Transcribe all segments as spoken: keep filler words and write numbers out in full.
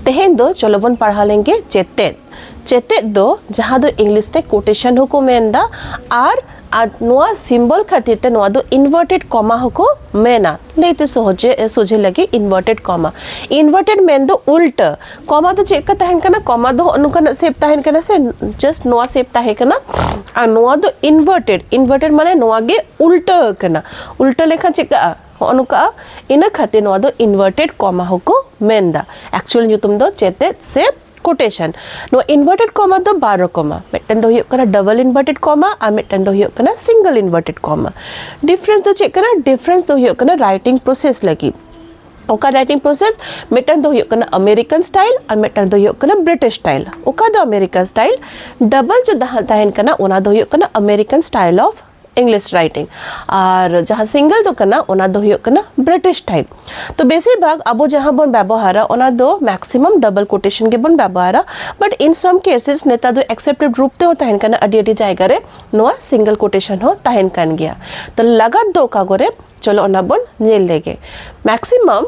ᱛᱮᱦᱮᱧ ᱫᱚ ᱪᱚᱞᱚ ᱵᱚᱱ ᱯᱟᱲᱦᱟᱣ ᱞᱮᱱᱜᱮ ᱪᱮᱛᱮᱫ᱾ ᱪᱮᱛᱮᱫ ᱫᱚ ᱡᱟᱦᱟᱸ ᱫᱚ ᱤᱝᱞᱤᱥ ᱛᱮ ᱠᱳᱴᱮᱥᱚᱱ ᱦᱚᱸᱠᱚ ᱢᱮᱱᱫᱟ, ᱟᱨ ᱟᱨ ᱱᱚᱣᱟ ᱥᱤᱢᱵᱚᱞ ᱠᱷᱟᱹᱛᱤᱨ ᱛᱮ ᱱᱚᱣᱟ ᱫᱚ ᱤᱱᱵᱷᱟᱨᱴᱮᱰ ᱠᱚᱢᱟ ᱦᱚᱸᱠᱚ ᱢᱮᱱᱟ᱾ ᱞᱟᱹᱭᱛᱮ ᱥᱚᱦᱚᱡᱮ ᱥᱚᱡᱷᱮ ᱞᱟᱹᱜᱤᱫ ᱤᱱᱵᱷᱟᱨᱴᱮᱰ ᱠᱚᱢᱟ᱾ ᱤᱱᱵᱷᱟᱨᱴᱮᱰ ᱢᱮᱱ ᱫᱚ ᱩᱞᱴᱟᱹ᱾ ᱠᱚᱢᱟ ᱫᱚ ᱪᱮᱫ ᱞᱮᱠᱟ ᱛᱟᱦᱮᱱ ᱠᱟᱱᱟ? ᱠᱚᱢᱟ ᱫᱚ ᱦᱚᱸᱜᱼᱚ ᱱᱚᱝᱠᱟᱱᱟᱜ ᱥᱮᱯ ᱛᱟᱦᱮᱱ ᱠᱟᱱᱟ ᱥᱮ, ᱡᱟᱥᱴ ᱱᱚᱣᱟ ᱥᱮᱯ ᱛᱟᱦᱮᱸ ᱠᱟᱱᱟ᱾ ᱟᱨ ᱱᱚᱣᱟ ᱫᱚ ᱤᱱᱵᱷᱟᱨᱴᱮᱰ᱾ ᱤᱱᱵᱷᱟᱨᱴᱮᱰ ᱢᱟᱱᱮ ᱱᱚᱣᱟ ᱜᱮ ᱩᱞᱴᱟᱹ ᱠᱟᱱᱟ᱾ ᱩᱞᱴᱟᱹ ᱞᱮᱠᱷᱟᱱ ᱪᱮᱫ ᱠᱟᱜᱼᱟ? ᱦᱚᱸᱜᱼᱚ ᱱᱚᱝᱠᱟᱜᱼᱟ᱾ ᱤᱱᱟᱹ ᱠᱷᱟᱹᱛᱤᱨ ᱱᱚᱣᱟ ᱫᱚ ᱤᱱᱵᱷᱟᱨᱴᱮᱰ ᱠᱚᱢᱟ ᱦᱚᱸᱠᱚ ᱢᱮᱱᱫᱟ᱾ ᱮᱠᱪᱩᱭᱟᱞ ᱧᱩᱛᱩᱢ ᱫᱚ ᱪᱮᱛᱮᱫ ᱥᱮ ᱠᱳᱴᱮᱥᱚᱱ᱾ ᱱᱚᱣᱟ ᱤᱱᱵᱷᱟᱨᱴᱮᱰ ᱠᱚᱢᱟ ᱫᱚ ᱵᱟᱨ ᱨᱚᱠᱚᱢᱟ᱾ ᱢᱤᱫᱴᱮᱱ ᱫᱚ ᱦᱩᱭᱩᱜ ᱠᱟᱱᱟ ᱰᱚᱵᱚᱞ ᱤᱱᱵᱷᱟᱨᱴᱮᱰ ᱠᱚᱢᱟ ᱟᱨ ᱢᱤᱫᱴᱮᱱ ᱫᱚ ᱦᱩᱭᱩᱜ ᱠᱟᱱᱟ ᱥᱤᱝᱜᱮᱞ ᱤᱱᱵᱷᱟᱨᱴᱮᱰ ᱠᱚᱢᱟ᱾ ᱰᱤᱯᱷᱟᱨᱮᱱᱥ ᱫᱚ ᱪᱮᱫ ᱠᱟᱱᱟ? ᱰᱤᱯᱷᱟᱨᱮᱱᱥ ᱫᱚ ᱦᱩᱭᱩᱜ ᱠᱟᱱᱟ ᱨᱟᱭᱴᱤᱝ ᱯᱨᱚᱥᱮᱥ ᱞᱟᱹᱜᱤᱫ᱾ ᱚᱠᱟ ᱨᱟᱭᱴᱤᱝ ᱯᱨᱚᱥᱮᱥ? ᱢᱤᱫᱴᱟᱝ ᱫᱚ ᱦᱩᱭᱩᱜ ᱠᱟᱱᱟ ᱟᱢᱮᱨᱤᱠᱟᱱ ᱥᱴᱟᱭᱤᱞ ᱟᱨ ᱢᱤᱫᱴᱟᱝ ᱫᱚ ᱦᱩᱭᱩᱜ ᱠᱟᱱᱟ ᱵᱨᱤᱴᱤᱥ ᱥᱴᱟᱭᱤᱞ᱾ ᱚᱠᱟ ᱫᱚ ᱟᱢᱮᱨᱤᱠᱟᱱ ᱥᱴᱟᱭᱤᱞ ᱰᱚᱵᱚᱞ ᱡᱩᱫᱟᱹ ᱦᱟᱸᱜ ᱛᱟᱦᱮᱱ ᱠᱟᱱᱟ, ᱚᱱᱟ ᱫᱚ ᱦᱩᱭᱩᱜ ᱠᱟᱱᱟ American style of English writing. ᱟᱨ ᱡᱟᱦᱟᱸ ᱥᱤᱝᱜᱮᱞ ᱫᱚ ᱠᱟᱱᱟ, ᱚᱱᱟ ᱫᱚ ᱦᱩᱭᱩᱜ ᱠᱟᱱᱟ ᱵᱨᱤᱴᱤᱥ ᱥᱴᱟᱭᱤᱞ᱾ ᱛᱚ ᱵᱮᱥᱤᱨ ᱵᱷᱟᱜᱽ ᱟᱵᱚ ᱡᱟᱦᱟᱸ ᱵᱚᱱ ᱵᱮᱵᱚᱦᱟᱨᱟ, ᱚᱱᱟ ᱫᱚ ᱢᱮᱠᱥᱤᱢᱟᱢ ᱰᱚᱵᱚᱞ ᱠᱳᱴᱮᱥᱚᱱ ᱜᱮᱵᱚᱱ ᱵᱮᱵᱚᱦᱟᱨᱟ᱾ ᱵᱟᱴ ᱤᱱ ᱥᱟᱢ ᱠᱮᱥᱮᱥ ᱱᱮᱛᱟᱨ ᱫᱚ ᱮᱠᱥᱮᱯᱴᱮᱰ ᱨᱩᱯ ᱛᱮᱦᱚᱸ ᱛᱟᱦᱮᱱ ᱠᱟᱱᱟ ᱟᱹᱰᱤ ᱟᱹᱰᱤ ᱡᱟᱭᱜᱟ ᱨᱮ, ᱱᱚᱣᱟ ᱥᱤᱝᱜᱮᱞ ᱠᱳᱴᱮᱥᱚᱱ ᱦᱚᱸ ᱛᱟᱦᱮᱱ ᱠᱟᱱ ᱜᱮᱭᱟ᱾ ᱛᱚ ᱞᱟᱜᱟᱛ ᱫᱚ ᱚᱠᱟ ᱠᱚᱨᱮ? ᱪᱚᱞᱚ ᱚᱱᱟ ᱵᱚᱱ ᱧᱮᱞ ᱞᱮᱜᱮ᱾ ᱢᱮᱠᱥᱤᱢᱟᱢ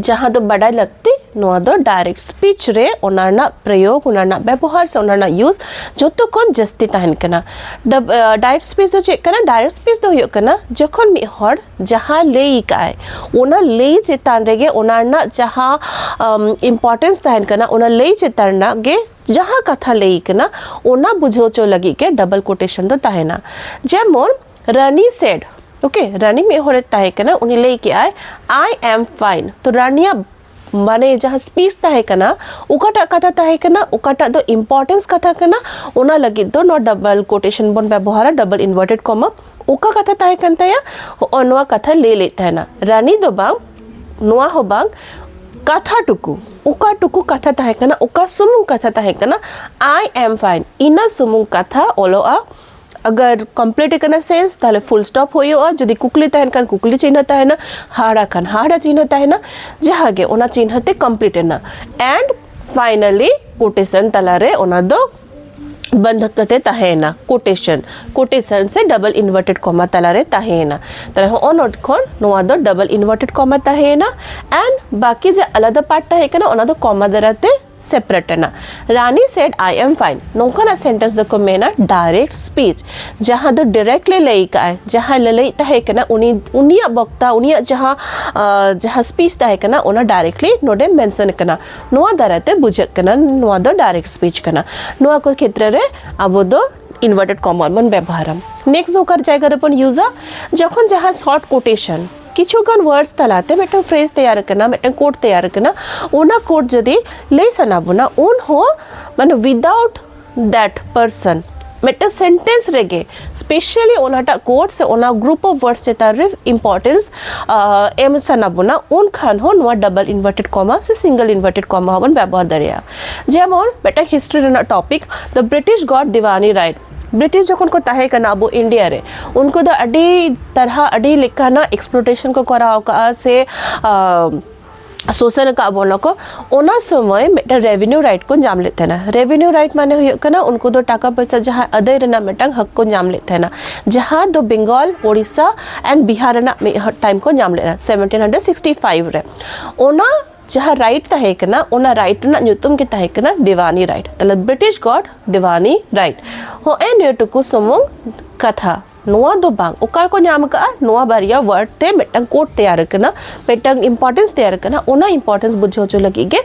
ᱡᱟᱦᱟᱸ ᱫᱚ ᱵᱟᱰᱟᱭ ᱞᱟᱹᱠᱛᱤ, ᱱᱚᱣᱟ ᱫᱚ ᱰᱟᱭᱨᱮᱠᱴ ᱥᱯᱤᱪ ᱨᱮ ᱚᱱᱟ ᱨᱮᱱᱟᱜ ᱯᱨᱚᱭᱳᱜᱽ, ᱚᱱᱟ ᱨᱮᱱᱟᱜ ᱵᱮᱵᱚᱦᱟᱨ ᱥᱮ ᱚᱱᱟ ᱨᱮᱱᱟᱜ ᱤᱭᱩᱡᱽ ᱡᱚᱛᱚ ᱠᱷᱚᱱ ᱡᱟᱹᱥᱛᱤ ᱛᱟᱦᱮᱱ ᱠᱟᱱᱟ᱾ ᱰᱟᱭᱨᱮᱠᱴ ᱥᱯᱤᱪ ᱫᱚ ᱪᱮᱫ ᱠᱟᱱᱟ? ᱰᱟᱭᱨᱮᱠᱴ ᱥᱯᱤᱪ ᱫᱚ ᱦᱩᱭᱩᱜ ᱠᱟᱱᱟ ᱡᱚᱠᱷᱚᱱ ᱢᱤᱫ ᱦᱚᱲ ᱡᱟᱦᱟᱸ ᱞᱟᱹᱭ ᱠᱟᱜᱼᱟᱭ, ᱚᱱᱟ ᱞᱟᱹᱭ ᱪᱮᱛᱟᱱ ᱨᱮᱜᱮ ᱚᱱᱟ ᱨᱮᱱᱟᱜ ᱡᱟᱦᱟᱸ ᱤᱢᱯᱚᱨᱴᱮᱱᱥ ᱛᱟᱦᱮᱱ ᱠᱟᱱᱟ, ᱚᱱᱟ ᱞᱟᱹᱭ ᱪᱮᱛᱟᱱ ᱨᱮᱱᱟᱜ ᱜᱮ ᱡᱟᱦᱟᱸ ᱠᱟᱛᱷᱟ ᱞᱟᱹᱭ ᱠᱟᱱᱟ, ᱚᱱᱟ ᱵᱩᱡᱷᱟᱹᱣ ᱦᱚᱪᱚ ᱞᱟᱹᱜᱤᱫ ᱜᱮ ᱰᱚᱵᱚᱞ ᱠᱳᱴᱮᱥᱚᱱ ᱫᱚ ᱛᱟᱦᱮᱱᱟ᱾ ᱡᱮᱢᱚᱱ ᱨᱟᱱᱤ ᱥᱮᱰ, ᱳᱠᱮ, ᱨᱟᱱᱤ ᱢᱤᱫ ᱦᱚᱲᱮ ᱛᱟᱦᱮᱸ ᱠᱟᱱᱟ, ᱩᱱᱤ ᱞᱟᱹᱭ ᱠᱮᱜᱼᱟᱭ, "I am fine." ᱛᱚ ᱨᱟᱱᱤᱭᱟᱜ ᱢᱟᱱᱮ ᱡᱟᱦᱟᱸ ᱥᱯᱤᱪ ᱛᱟᱦᱮᱸ ᱠᱟᱱᱟ, ᱚᱠᱟᱴᱟᱜ ᱠᱟᱛᱷᱟ ᱛᱟᱦᱮᱸ ᱠᱟᱱᱟ, ᱚᱠᱟᱴᱟᱜ ᱫᱚ ᱤᱢᱯᱚᱨᱴᱮᱱᱥ ᱠᱟᱛᱷᱟ ᱠᱟᱱᱟ, ᱚᱱᱟ ᱞᱟᱹᱜᱤᱫ ᱫᱚ ᱱᱚᱣᱟ ᱰᱚᱵᱚᱞ ᱠᱳᱴᱮᱥᱚᱱ ᱵᱚᱱ ᱵᱮᱵᱚᱦᱟᱨᱟ, ᱰᱚᱵᱚᱞ ᱤᱱᱵᱷᱟᱨᱴᱮᱰ ᱠᱚᱢᱟ᱾ ᱚᱠᱟ ᱠᱟᱛᱷᱟ ᱛᱟᱦᱮᱸ ᱠᱟᱱ ᱛᱟᱭᱟ? ᱦᱚᱸᱜᱼᱚ ᱱᱚᱣᱟ ᱠᱟᱛᱷᱟ ᱞᱟᱹᱭ ᱞᱮᱫ ᱛᱟᱦᱮᱱᱟ᱾ ᱨᱟᱱᱤ ᱫᱚ ᱵᱟᱝ, ᱱᱚᱣᱟ ᱦᱚᱸ ᱵᱟᱝ, ᱠᱟᱛᱷᱟ ᱴᱩᱠᱩ, ᱚᱠᱟ ᱴᱩᱠᱩ ᱠᱟᱛᱷᱟ ᱛᱟᱦᱮᱸ ᱠᱟᱱᱟ, ᱚᱠᱟ ᱥᱩᱢᱩᱝ ᱠᱟᱛᱷᱟ ᱛᱟᱦᱮᱸ ᱠᱟᱱᱟ, "I am fine", ᱤᱱᱟᱹ ᱥᱩᱢᱩᱝ ᱠᱟᱛᱷᱟ ᱚᱞᱚᱜᱼᱟ᱾ ᱟᱜᱟᱨ ᱠᱚᱢᱯᱞᱤᱴ ᱟᱠᱟᱱᱟ ᱥᱮᱱᱥ, ᱛᱟᱦᱞᱮ ᱯᱷᱩᱞ ᱥᱴᱚᱯ ᱦᱩᱭᱩᱜᱼᱟ᱾ ᱡᱩᱫᱤ ᱠᱩᱠᱞᱤ ᱛᱟᱦᱮᱱ ᱠᱷᱟᱱ, ᱠᱩᱠᱞᱤ ᱪᱤᱱᱦᱟᱹ ᱛᱟᱦᱮᱱᱟ᱾ ᱦᱟᱦᱟᱲᱟ ᱠᱷᱟᱱ, ᱦᱟᱦᱟᱲᱟ ᱪᱤᱱᱦᱟᱹ ᱛᱟᱦᱮᱱᱟ᱾ ᱡᱟᱦᱟᱸᱜᱮ, ᱚᱱᱟ ᱪᱤᱱᱦᱟᱹ ᱛᱮ ᱠᱚᱢᱯᱞᱤᱴ ᱮᱱᱟ᱾ ᱮᱱᱰ ᱯᱷᱟᱭᱱᱟᱞᱤ ᱠᱳᱴᱮᱥᱚᱱ ᱛᱟᱞᱟᱨᱮ ᱚᱱᱟ ᱫᱚ ᱵᱚᱱᱫᱷᱚᱠ ᱠᱟᱛᱮ ᱛᱟᱦᱮᱸᱭᱮᱱᱟ, ᱠᱳᱴᱮᱥᱚᱱ, ᱠᱳᱴᱮᱥᱚᱱ ᱥᱮ ᱰᱚᱵᱚᱞ ᱤᱱᱣᱟᱨᱴᱮᱰ ᱠᱚᱢᱟ ᱛᱟᱞᱟᱨᱮ ᱛᱟᱦᱮᱸᱭᱮᱱᱟ᱾ ᱛᱟᱦᱞᱮ ᱦᱚᱸᱜᱼᱚ ᱱᱚᱰᱮ ᱠᱷᱚᱱ ᱱᱚᱣᱟ ᱫᱚ ᱰᱚᱵᱚᱞ ᱤᱱᱣᱟᱨᱴᱮᱰ ᱠᱚᱢᱟ ᱛᱟᱦᱮᱸᱭᱮᱱᱟ᱾ ᱮᱱᱰ ᱵᱟᱠᱤ ᱡᱮ ᱟᱞᱟᱫᱟ ᱯᱟᱨᱴ ᱛᱟᱦᱮᱸ ᱠᱟᱱᱟ, ᱚᱱᱟ ᱫᱚ ᱠᱚᱢᱟ ᱫᱟᱨᱟᱭ ᱛᱮ ᱥᱮᱯᱟᱨᱮᱴ ᱮᱱᱟ᱾ ᱨᱟᱱᱤ ᱥᱮᱰ, "I am fine", ᱱᱚᱝᱠᱟᱱᱟᱜ ᱥᱮᱱᱴᱮᱱᱥ ᱫᱚᱠᱚ ᱢᱮᱱᱟ ᱰᱟᱭᱨᱮᱠᱴ ᱥᱯᱤᱪ, ᱡᱟᱦᱟᱸ ᱫᱚ ᱰᱟᱭᱨᱮᱠᱴᱞᱤ ᱞᱟᱹᱭ ᱠᱟᱜᱼᱟᱭ, ᱡᱟᱦᱟᱸᱭ ᱞᱟᱹᱞᱟᱹᱭᱤᱡ ᱛᱟᱦᱮᱸ ᱠᱟᱱᱟ, ᱩᱱᱤ, ᱩᱱᱤᱭᱟᱜ ᱵᱚᱠᱛᱟ, ᱩᱱᱤᱭᱟᱜ ᱡᱟᱦᱟᱸ, ᱟᱸ, ᱡᱟᱦᱟᱸ ᱥᱯᱤᱪ ᱛᱟᱦᱮᱸ ᱠᱟᱱᱟ, ᱚᱱᱟ ᱰᱟᱭᱨᱮᱠᱴᱞᱤ ᱱᱚᱰᱮ ᱢᱮᱱᱥᱚᱱ ᱠᱟᱱᱟ᱾ ᱱᱚᱣᱟ ᱫᱟᱨᱟᱭ ᱛᱮ ᱵᱩᱡᱷᱟᱹᱜ ᱠᱟᱱᱟ ᱱᱚᱣᱟ ᱫᱚ ᱰᱟᱭᱨᱮᱠᱴ ᱥᱯᱤᱪ ᱠᱟᱱᱟ᱾ ᱱᱚᱣᱟ ᱠᱚ ᱠᱷᱮᱛᱨᱮ ᱨᱮ ᱟᱵᱚ ᱫᱚ ᱤᱱᱣᱟᱨᱴᱮᱰ ᱠᱚᱢᱟ ᱵᱚᱱ ᱵᱮᱵᱚᱦᱟᱨᱟ᱾ ᱱᱮᱠᱥᱴ ᱫᱚ ᱚᱠᱟ ᱡᱟᱭᱜᱟ ᱨᱮᱵᱚᱱ ᱤᱭᱩᱡᱟ? ᱡᱚᱠᱷᱚᱱ ᱡᱟᱦᱟᱸ ᱥᱚᱨᱴ ᱠᱳᱴᱮᱥᱚᱱ, ᱠᱤᱪᱷᱩ ᱜᱟᱱ ᱣᱟᱨᱰᱥ ᱛᱟᱞᱟᱛᱮ ᱢᱤᱫᱴᱟᱝ ᱯᱷᱨᱮᱡᱽ ᱛᱮᱭᱟᱨ ᱟᱠᱟᱱᱟ, ᱢᱤᱫᱴᱟᱝ ᱠᱳᱰ ᱛᱮᱭᱟᱨ ᱟᱠᱟᱱᱟ, ᱚᱱᱟ ᱠᱳᱰ ᱡᱩᱫᱤ ᱞᱟᱹᱭ ᱥᱟᱱᱟ ᱵᱚᱱᱟ, ᱩᱱ ᱦᱚᱸ, ᱢᱟᱱᱮ, ᱣᱤᱫᱟᱣᱩᱴ ᱫᱮᱴ ᱯᱟᱨᱥᱚᱱ, ᱢᱤᱫᱴᱟᱝ ᱥᱮᱱᱴᱮᱱᱥ ᱨᱮᱜᱮ ᱥᱯᱮᱥᱟᱞᱤ ᱚᱱᱟᱴᱟᱜ ᱠᱳᱰ ᱥᱮ ᱚᱱᱟ ᱜᱨᱩᱯ ᱚᱯᱷ ᱣᱟᱨᱰᱥ ᱪᱮᱛᱟᱱ ᱨᱮ ᱤᱢᱯᱚᱨᱴᱮᱱᱥ ᱮᱢ ᱥᱟᱱᱟ ᱵᱚᱱᱟ, ᱩᱱᱠᱷᱟᱱ ᱦᱚᱸ ᱱᱚᱣᱟ ᱰᱚᱵᱚᱞ ᱤᱱᱣᱟᱨᱴᱮᱰ ᱠᱚᱢᱟ ᱥᱮ ᱥᱤᱝᱜᱮᱞ ᱤᱱᱣᱟᱨᱴᱮᱰ ᱠᱚᱢᱟ ᱦᱚᱸᱵᱚᱱ ᱵᱮᱵᱚᱦᱟᱨ ᱫᱟᱲᱮᱭᱟᱜᱼᱟ᱾ ᱡᱮᱢᱚᱱ ᱢᱤᱫᱴᱟᱝ ᱦᱤᱥᱴᱨᱤ ᱨᱮᱱᱟᱜ topic, "The British got Diwani right." British ᱡᱚᱠᱷᱚᱱ ᱠᱚ ᱛᱟᱦᱮᱸ ᱠᱟᱱᱟ ᱟᱵᱚ ᱤᱱᱰᱤᱭᱟ ᱨᱮ, ᱩᱱᱠᱩ ᱫᱚ ᱟᱹᱰᱤ ᱛᱟᱨᱦᱟ, ᱟᱹᱰᱤ ᱞᱮᱠᱟᱱᱟᱜ ᱮᱠᱥᱯᱞᱚᱴᱮᱥᱚᱱ ᱠᱚ ᱠᱚᱨᱟᱣ ᱟᱠᱟᱫᱼᱟ ᱥᱮ, ᱟᱸ, ᱥᱳᱥᱚᱱ ᱟᱠᱟᱫ ᱵᱚᱱᱟ ᱠᱚ᱾ ᱚᱱᱟ ᱥᱚᱢᱚᱭ ᱢᱤᱫᱴᱟᱝ ᱨᱮᱵᱷᱮᱱᱤᱭᱩ ᱨᱟᱭᱤᱴ ᱠᱚ ᱧᱟᱢ ᱞᱮᱫ ᱛᱟᱦᱮᱱᱟ᱾ ᱨᱮᱵᱷᱮᱱᱤᱭᱩ ᱨᱟᱭᱤᱴ ᱢᱟᱱᱮ ᱦᱩᱭᱩᱜ ᱠᱟᱱᱟ ᱩᱱᱠᱩ ᱫᱚ ᱴᱟᱠᱟ ᱯᱚᱭᱥᱟ ᱡᱟᱦᱟᱸ ᱟᱹᱫᱟᱹᱭ ᱨᱮᱱᱟᱜ ᱢᱤᱫᱴᱟᱝ ᱦᱚᱠ ᱠᱚ ᱧᱟᱢ ᱞᱮᱫ ᱛᱟᱦᱮᱱᱟ, ᱡᱟᱦᱟᱸ ᱫᱚ ᱵᱮᱝᱜᱚᱞ, ᱳᱰᱤᱥᱟ ᱮᱱᱰ ᱵᱤᱦᱟᱨ ᱨᱮᱱᱟᱜ ᱢᱤᱫ ᱴᱟᱭᱤᱢ ᱠᱚ ᱧᱟᱢ ᱞᱮᱫᱟ ᱥᱮᱵᱷᱮᱱᱴᱤᱱ ᱦᱟᱱᱰᱨᱮᱰ ᱥᱤᱠᱥᱴᱤ ᱯᱷᱟᱭᱤᱵᱷ ᱨᱮ᱾ ᱚᱱᱟ ᱡᱟᱦᱟᱸ ᱨᱟᱭᱤᱴ ᱛᱟᱦᱮᱸ ᱠᱟᱱᱟ, ᱚᱱᱟ ᱨᱟᱭᱤᱴ ᱨᱮᱱᱟᱜ ᱧᱩᱛᱩᱢ ᱜᱮ ᱛᱟᱦᱮᱸ ᱠᱟᱱᱟ ᱫᱤᱣᱟᱱᱤ ᱨᱟᱭᱤᱴ᱾ ᱛᱟᱦᱞᱮ ᱵᱨᱤᱴᱤᱥ ᱜᱚᱰ ᱫᱤᱣᱟᱱᱤ ᱨᱟᱭᱤᱴ᱾ ᱦᱚᱸᱜᱼᱚᱭ ᱱᱤᱭᱟᱹ ᱴᱩᱠᱩ ᱥᱩᱢᱩᱝ ᱠᱟᱛᱷᱟ᱾ ᱱᱚᱣᱟ ᱫᱚ ᱵᱟᱝ, ᱚᱠᱟ ᱨᱮᱠᱚ ᱧᱟᱢ ᱟᱠᱟᱫᱼᱟ? ᱱᱚᱣᱟ ᱵᱟᱨᱭᱟ ᱣᱟᱨᱰ ᱛᱮ ᱢᱤᱫᱴᱟᱝ ᱠᱳᱰ ᱛᱮᱭᱟᱨ ᱟᱠᱟᱱᱟ, ᱢᱤᱫᱴᱟᱝ ᱤᱢᱯᱚᱨᱴᱮᱱᱥ ᱛᱮᱭᱟᱨ ᱟᱠᱟᱱᱟ᱾ ᱚᱱᱟ ᱤᱢᱯᱚᱨᱴᱮᱱᱥ ᱵᱩᱡᱷᱟᱹᱣ ᱦᱚᱪᱚ ᱞᱟᱹᱜᱤᱫ ᱜᱮ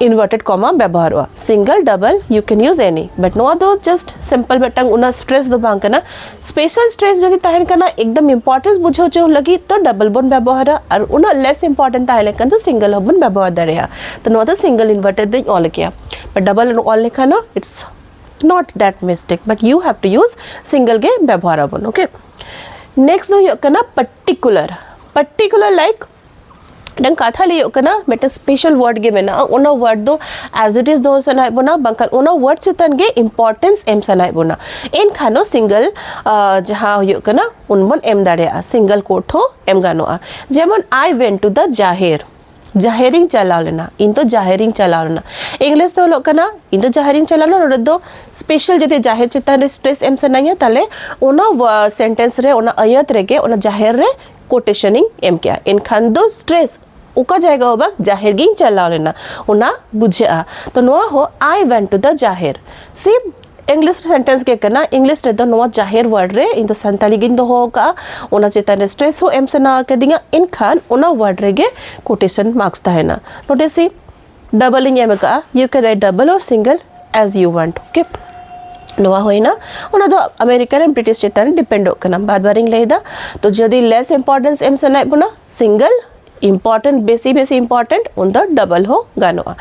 ᱤᱱᱣᱟᱨᱴᱮᱰ ᱠᱚᱢᱟ ᱵᱮᱵᱚᱦᱟᱨᱚᱜᱼᱟ᱾ Single, double, you can use any, but ᱱᱚᱣᱟ ᱫᱚ ᱡᱟᱥᱴ ᱥᱤᱢᱯᱚᱞ ᱢᱤᱫᱴᱟᱝ, ᱩᱱᱟᱹᱜ ᱥᱴᱨᱮᱥ ᱫᱚ ᱵᱟᱝ ᱠᱟᱱᱟ᱾ ᱥᱯᱮᱥᱟᱞ ᱥᱴᱨᱮᱥ ᱡᱩᱫᱤ ᱛᱟᱦᱮᱱ ᱠᱟᱱᱟ, ᱮᱠᱫᱚᱢ ᱤᱢᱯᱚᱨᱴᱮᱱᱥ ᱵᱩᱡᱷᱟᱹᱣ ᱦᱚᱪᱚ ᱞᱟᱹᱜᱤᱫ ᱛᱚ ᱰᱚᱵᱚᱞ ᱵᱚᱱ ᱵᱮᱵᱚᱦᱟᱨᱟ, ᱟᱨ ᱩᱱᱟᱹᱜ ᱞᱮᱥ ᱤᱢᱯᱚᱨᱴᱮᱱᱴ ᱛᱟᱦᱮᱸ ᱞᱮᱱᱠᱷᱟᱱ ᱫᱚ ᱥᱤᱝᱜᱮᱞ ᱦᱚᱸᱵᱚᱱ ᱵᱮᱵᱚᱦᱟᱨ ᱫᱟᱲᱮᱭᱟᱜᱼᱟ᱾ ᱛᱚ ᱱᱚᱣᱟ ᱫᱚ ᱥᱤᱝᱜᱮᱞ ᱤᱱᱣᱟᱨᱴᱮᱰ ᱨᱤᱧ ᱚᱞ ᱠᱮᱭᱟ, but ᱰᱚᱵᱚᱞ ᱚᱞ ᱞᱮᱠᱷᱟᱱ ᱦᱚᱸ it's not that mistake, but you have to use single ᱜᱮ ᱵᱮᱵᱚᱦᱟᱨ ᱟᱵᱚᱱ᱾ ᱳᱠᱮ, ᱱᱮᱠᱥᱴ ᱫᱚ ᱦᱩᱭᱩᱜ ᱠᱟᱱᱟ ᱯᱟᱨᱴᱤᱠᱩᱞᱟᱨ᱾ ᱯᱟᱨᱴᱤᱠᱩᱞᱟᱨ ᱞᱟᱭᱤᱠ ᱢᱤᱫᱴᱟᱝ ᱠᱟᱛᱷᱟ ᱞᱟᱹᱭᱚᱜ ᱠᱟᱱᱟ, ᱢᱤᱫᱴᱟᱝ ᱥᱯᱮᱥᱟᱞ ᱣᱟᱨᱰ ᱜᱮ ᱢᱮᱱᱟᱜᱼᱟ, ᱚᱱᱟ ᱣᱟᱨᱰ ᱫᱚ ᱮᱡ ᱤᱴ ᱤᱡ ᱫᱚᱦᱚ ᱥᱟᱱᱟᱭᱮᱫ ᱵᱚᱱᱟ, ᱵᱟᱝᱠᱷᱟᱱ ᱚᱱᱟ ᱣᱟᱨᱰ ᱪᱮᱛᱟᱱ ᱜᱮ ᱤᱢᱯᱚᱨᱴᱮᱱᱥ ᱮᱢ ᱥᱟᱱᱟᱭᱮᱫ ᱵᱚᱱᱟ, ᱮᱱᱠᱷᱟᱱ ᱫᱚ ᱥᱤᱝᱜᱮᱞ ᱡᱟᱦᱟᱸ ᱦᱩᱭᱩᱜ ᱠᱟᱱᱟ ᱩᱱ ᱵᱚᱱ ᱮᱢ ᱫᱟᱲᱮᱭᱟᱜᱼᱟ, ᱥᱤᱝᱜᱮᱞ ᱠᱳᱴ ᱦᱚᱸ ᱮᱢ ᱜᱟᱱᱚᱜᱼᱟ᱾ ᱡᱮᱢᱚᱱ, "I went to the ᱡᱟᱦᱮᱨ", ᱡᱟᱦᱮᱨᱤᱧ ᱪᱟᱞᱟᱣ ᱞᱮᱱᱟ, ᱤᱧ ᱫᱚ ᱡᱟᱦᱮᱨᱤᱧ ᱪᱟᱞᱟᱣ ᱞᱮᱱᱟ᱾ ᱤᱝᱞᱤᱥ ᱫᱚ ᱚᱞᱚᱜ ᱠᱟᱱᱟ, ᱤᱧ ᱫᱚ ᱡᱟᱦᱮᱨᱤᱧ ᱪᱟᱞᱟᱣ ᱞᱮᱱᱟ᱾ ᱱᱚᱰᱮ ᱫᱚ ᱥᱯᱮᱥᱟᱞ ᱡᱩᱫᱤ ᱡᱟᱦᱮᱨ ᱪᱮᱛᱟᱱ ᱨᱮ ᱥᱴᱨᱮᱥ ᱮᱢ ᱥᱟᱱᱟᱧᱟ, ᱛᱟᱦᱞᱮ ᱚᱱᱟ ᱥᱮᱱᱴᱮᱱᱥ ᱨᱮ, ᱚᱱᱟ ᱟᱭᱟᱛ ᱨᱮᱜᱮ ᱚᱱᱟ ᱡᱟᱦᱮᱨ ᱨᱮ ᱠᱳᱴᱮᱥᱚᱱ ᱤᱧ ᱮᱢ ᱠᱮᱜᱼᱟ᱾ ᱮᱱᱠᱷᱟᱱ ᱫᱚ ᱥᱴᱨᱮᱥ ᱚᱠᱟ ᱡᱟᱭᱜᱟ ᱦᱚᱸ ᱵᱟᱝ, ᱡᱟᱦᱮᱨ ᱜᱤᱧ ᱪᱟᱞᱟᱣ ᱞᱮᱱᱟ, ᱚᱱᱟ ᱵᱩᱡᱷᱟᱹᱜᱼᱟ᱾ ᱛᱚ ᱱᱚᱣᱟ ᱦᱚᱸ I went to the ᱡᱟᱦᱮᱨ᱾ ᱥᱮ ᱤᱝᱞᱤᱥ ᱥᱮᱱᱴᱮᱱᱥ ᱜᱮ ᱠᱟᱱᱟ, ᱤᱝᱞᱤᱥ ᱨᱮᱫᱚ ᱱᱚᱣᱟ ᱡᱟᱦᱮᱨ ᱣᱟᱨᱰ ᱨᱮ ᱤᱧ ᱫᱚ ᱥᱟᱱᱛᱟᱲᱤ ᱜᱤᱧ ᱫᱚᱦᱚ ᱟᱠᱟᱫᱼᱟ, ᱚᱱᱟ ᱪᱮᱛᱟᱱ ᱨᱮ ᱥᱴᱨᱮᱥ ᱦᱚᱸ ᱮᱢ ᱥᱟᱱᱟ ᱟᱠᱟᱫᱤᱧᱟ, ᱮᱱᱠᱷᱟᱱ ᱚᱱᱟ ᱣᱟᱨᱰ ᱨᱮᱜᱮ ᱠᱳᱴᱮᱥᱚᱱ ᱢᱟᱨᱠᱥ ᱛᱟᱦᱮᱱᱟ᱾ ᱱᱚᱰᱮ ᱥᱮ ᱰᱚᱵᱚᱞ ᱤᱧ ᱮᱢ ᱟᱠᱟᱫᱼᱟ, you can write double or single as you want, okay? ᱱᱚᱣᱟ ᱦᱩᱭᱱᱟ, ᱚᱱᱟ ᱫᱚ ᱟᱢᱮᱨᱤᱠᱟ ᱨᱮᱱ ᱵᱨᱤᱴᱤᱥ ᱪᱮᱛᱟᱱ ᱨᱮ ᱰᱤᱯᱮᱱᱰᱚᱜ ᱠᱟᱱᱟ, ᱵᱟᱨ ᱵᱟᱨᱤᱧ ᱞᱟᱹᱭᱫᱟ᱾ ᱛᱚ ᱡᱩᱫᱤ ᱞᱮᱥ ᱤᱢᱯᱚᱨᱴᱮᱱᱥ ᱮᱢ ᱥᱟᱱᱟᱭᱮᱫ ᱵᱚᱱᱟ, ᱥᱤᱝᱜᱮᱞ, ᱤᱢᱯᱚᱨᱴᱮᱱᱴ, ᱵᱮᱥᱤ ᱵᱮᱥᱤ ᱤᱢᱯᱚᱨᱴᱮᱱᱴ, ᱩᱱᱫᱚ ᱰᱚᱵᱚᱞ ᱦᱚᱸ ᱜᱟᱱᱚᱜᱼᱟ᱾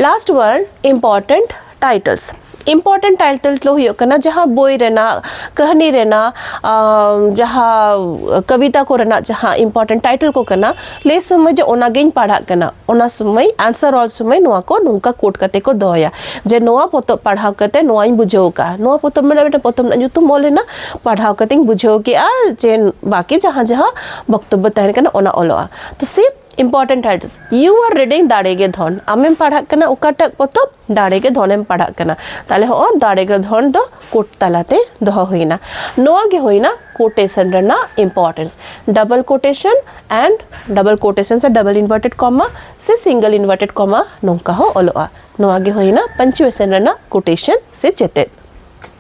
ᱞᱟᱥᱴ ᱣᱟᱱ, ᱤᱢᱯᱚᱨᱴᱮᱱᱴ ᱴᱟᱭᱴᱮᱞᱥ᱾ ᱤᱢᱯᱚᱨᱴᱮᱱᱴ ᱴᱟᱭᱴᱮᱞ ᱫᱚ ᱦᱩᱭᱩᱜ ᱠᱟᱱᱟ ᱡᱟᱦᱟᱸ ᱵᱳᱭ ᱨᱮᱱᱟᱜ, ᱠᱟᱹᱦᱱᱤ ᱨᱮᱱᱟᱜ, ᱟᱢ, ᱡᱟᱦᱟᱸ ᱠᱚᱵᱤᱛᱟ ᱠᱚᱨᱮᱱᱟᱜ ᱡᱟᱦᱟᱸ ᱤᱢᱯᱚᱨᱴᱮᱱᱴ ᱴᱟᱭᱴᱮᱞ ᱠᱚ ᱠᱟᱱᱟ, ᱞᱟᱹᱭ ᱥᱚᱢᱚᱭ ᱡᱮ ᱚᱱᱟᱜᱤᱧ ᱯᱟᱲᱦᱟᱜ ᱠᱟᱱᱟ, ᱚᱱᱟ ᱥᱚᱢᱚᱭ ᱟᱱᱥᱟᱨ ᱚᱞ ᱥᱚᱢᱚᱭ ᱱᱚᱣᱟ ᱠᱚ ᱱᱚᱝᱠᱟ ᱠᱳᱴ ᱠᱟᱛᱮ ᱠᱚ ᱫᱚᱦᱚᱭᱟ ᱡᱮ ᱱᱚᱣᱟ ᱯᱚᱛᱚᱵ ᱯᱟᱲᱦᱟᱣ ᱠᱟᱛᱮ ᱱᱚᱣᱟᱧ ᱵᱩᱡᱷᱟᱹᱣ ᱠᱟᱜᱼᱟ, ᱱᱚᱣᱟ ᱯᱚᱛᱚᱵ ᱢᱮᱱᱟᱜ ᱢᱤᱫᱴᱮᱱ ᱯᱚᱛᱚᱵ ᱨᱮᱱᱟᱜ ᱧᱩᱛᱩᱢ ᱚᱞ ᱮᱱᱟ, ᱯᱟᱲᱦᱟᱣ ᱠᱟᱛᱮᱧ ᱵᱩᱡᱷᱟᱹᱣ ᱠᱮᱜᱼᱟ ᱡᱮ ᱵᱟᱠᱤ ᱡᱟᱦᱟᱸ ᱡᱟᱦᱟᱸ ᱵᱚᱠᱛᱚᱵᱵᱚ ᱛᱟᱦᱮᱱ ᱠᱟᱱᱟ ᱚᱱᱟ ᱚᱞᱚᱜᱼᱟ᱾ ᱛᱚ ᱥᱤ ᱤᱢᱯᱚᱨᱴᱮᱱᱴ ᱴᱟᱭᱴᱮᱞᱥ, you are reading ᱫᱟᱲᱮ ᱜᱮ ᱫᱷᱚᱱ, ᱟᱢᱮᱢ ᱯᱟᱲᱦᱟᱜ ᱠᱟᱱᱟ ᱚᱠᱟᱴᱟᱜ ᱯᱚᱛᱚᱵ? ᱫᱟᱲᱮ ᱜᱮ ᱫᱷᱚᱱᱮᱢ ᱯᱟᱲᱦᱟᱜ ᱠᱟᱱᱟ᱾ ᱛᱟᱦᱞᱮ ᱦᱚᱸᱜᱼᱚᱭ ᱫᱟᱲᱮ ᱜᱮ ᱫᱷᱚᱱ ᱫᱚ ᱠᱳᱴ ᱛᱟᱞᱟᱛᱮ ᱫᱚᱦᱚ ᱦᱩᱭᱱᱟ᱾ ᱱᱚᱣᱟ ᱜᱮ ᱦᱩᱭᱱᱟ ᱠᱳᱴᱮᱥᱚᱱ ᱨᱮᱱᱟᱜ ᱤᱢᱯᱚᱨᱴᱮᱱᱥ᱾ ᱰᱚᱵᱚᱞ ᱠᱳᱴᱮᱥᱚᱱ ᱮᱱᱰ ᱰᱚᱵᱚᱞ ᱠᱳᱴᱮᱥᱚᱱ ᱥᱮ ᱰᱚᱵᱚᱞ ᱤᱱᱣᱟᱨᱴᱮᱰ ᱠᱚᱢᱟ ᱥᱮ ᱥᱤᱝᱜᱮᱞ ᱤᱱᱣᱟᱨᱴᱮᱰ ᱠᱚᱢᱟ ᱱᱚᱝᱠᱟ ᱦᱚᱸ ᱚᱞᱚᱜᱼᱟ᱾ ᱱᱚᱣᱟ ᱜᱮ ᱦᱩᱭᱱᱟ ᱯᱟᱱᱪᱩᱭᱮᱥᱚᱱ ᱨᱮᱱᱟᱜ ᱠᱳᱴᱮᱥᱚᱱ ᱥᱮ ᱪᱮᱛᱮᱫ᱾